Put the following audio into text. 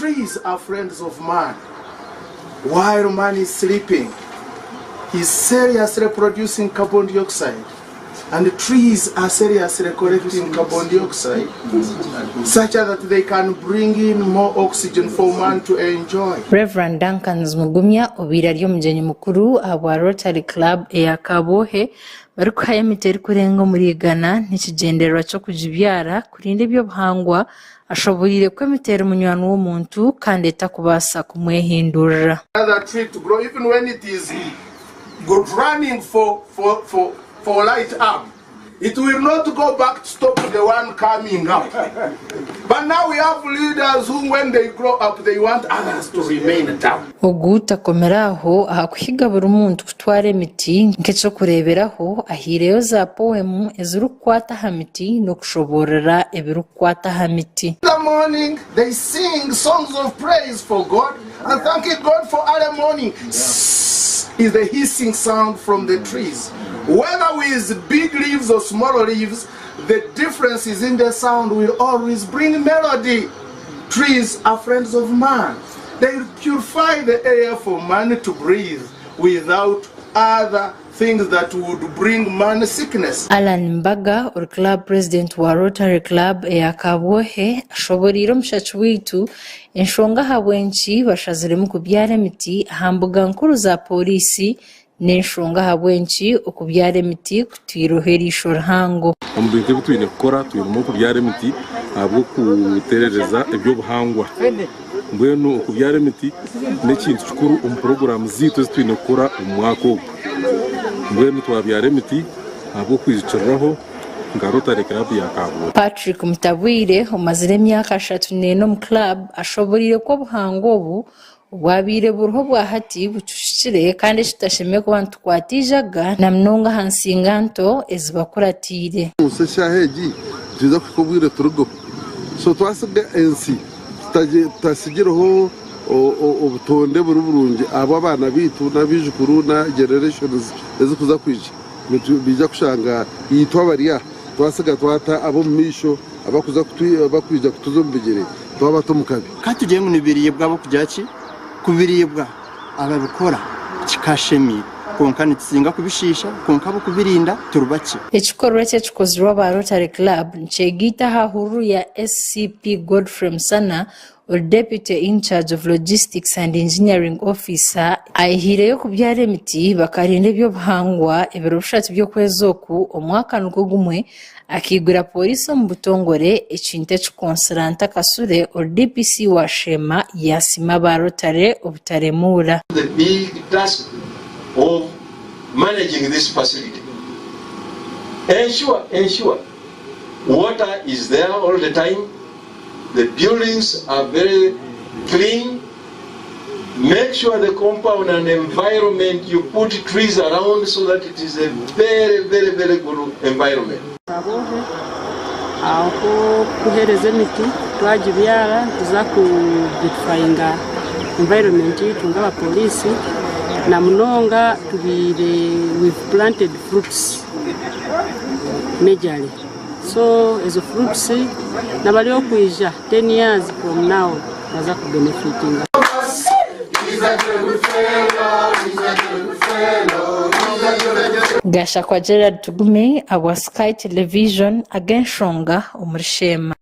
Trees are friends of man. While man is sleeping, he is seriously producing carbon dioxide and trees are seriously collecting carbon dioxide such that they can bring in more oxygen for man to enjoy. Rev. Duncan Mugumya obaire ari omugyenyi mukuru ahabwa Rotary Club eya Kabwohe barikuhayo emiti erikurenga omuri igana n'ekigyendererwa ky'okugibyara kurinda eby'obuhangwa Ashoboreire ku emiti eri munywani w'omuntu kandi etakubaasa kumwehindurira. Another tree to grow even when it is running for for for for light up it will not go back to stop the one coming up but now we have leaders who when they grow up they want others to remain down. Ogu takomire aho aha kuhiga buri muntu kutwara emiti, nk'eky'okureeberaho ahaireyo za poemu ezirikukwata aha miti n'okushoboorora ebirikukwata aha miti. In the morning they sing songs of praise for God and thanking God for early morning Sss is the hissing sound from the trees whether with big leaves or small leaves the differences in the sound will always bring melody Trees are friends of man. They purify the air for man to breathe without other things that would bring man sickness. Allan Mbaga ori Club President wa Rotary Club eya Kabwohe ashoboreire omushaki waitu enshonga ahabw'enki bashaziremu kubyara emiti aha mbuga nkuru za Pooriisi n'enshonga ahabw'enki okubyara emiti kutwireho eriisho rihango. Omu bintu ebi twine kukora twinemu okubyara emiti ahabw'okutereereza eby'obuhangwa. Mbwenu okubyara emiti n'ekintu kikuru omu puroguraamu zaitu ezi twine kukora omu mwaka ogu. Mbwenu twabyara emiti ahabw'okwijukiriraho nka Rotary Club ya Kaabwohe. Patrick Mutabwire omazire emyaka 34 omu club ashoboreire ku obuhangwa obu Obwabaire buriho obwahati bucucukire kandi eki tutashemereire kuba nitukwata eijaga na munonga aha nsinga nto ezibakuratiire. Omunsi eshaaha egi nitwija kuhika obwire turigeho. So twasiga ensi tutasigireho obutonde buri burungi ahabwa abaana baitu n'abaijukuru na generations ezikuza kwija nibaija kushanga itwe abari aha twasiga twata ab'omu maisho abakwija kutuza omu bigyere twabata omu kabi. Ka tugire ngu nibiriibwa ahabw'okugira ki? Kubiriibwa ababikora kikashemiire, kwonka nitusinga kubishiisha, kwonka ab'okubirinda turi bakye. Ekikorwa eki ekikozirwe aba Rotary Club nikyegaita aha hururu ya SCP Godfrey Musana ori Deputy Incharge of Logistics and Engineering Officer ayehiireyo kubyara emiti bakarinda eby'obuhangwa ebiro bishatu by'okwezi oku omwaka nigwo gumwe Akaigura pooriisi omu butongore, ekintu eki Konsiranta Kasule ori DPC wa Sheema yaasiima aba Rotary obutaremuura. The big task of managing this facility. Ensure, ensure water is there all the time, the buildings are very clean, make sure the compound and environment you put trees around so that it is a very very very good environment. Kaboohe aho kuheereza emiti twagibyara nituza ku beautifyinga environment yaitu nk'abapoliisi na munonga tubaire we've planted fruits majorly so ezo fruits nabari okwija 10 years from now baza kubenefitinga. Gashakwa Gerald Tugume ahabwa Sky Television ag'enshonga omuri Sheema.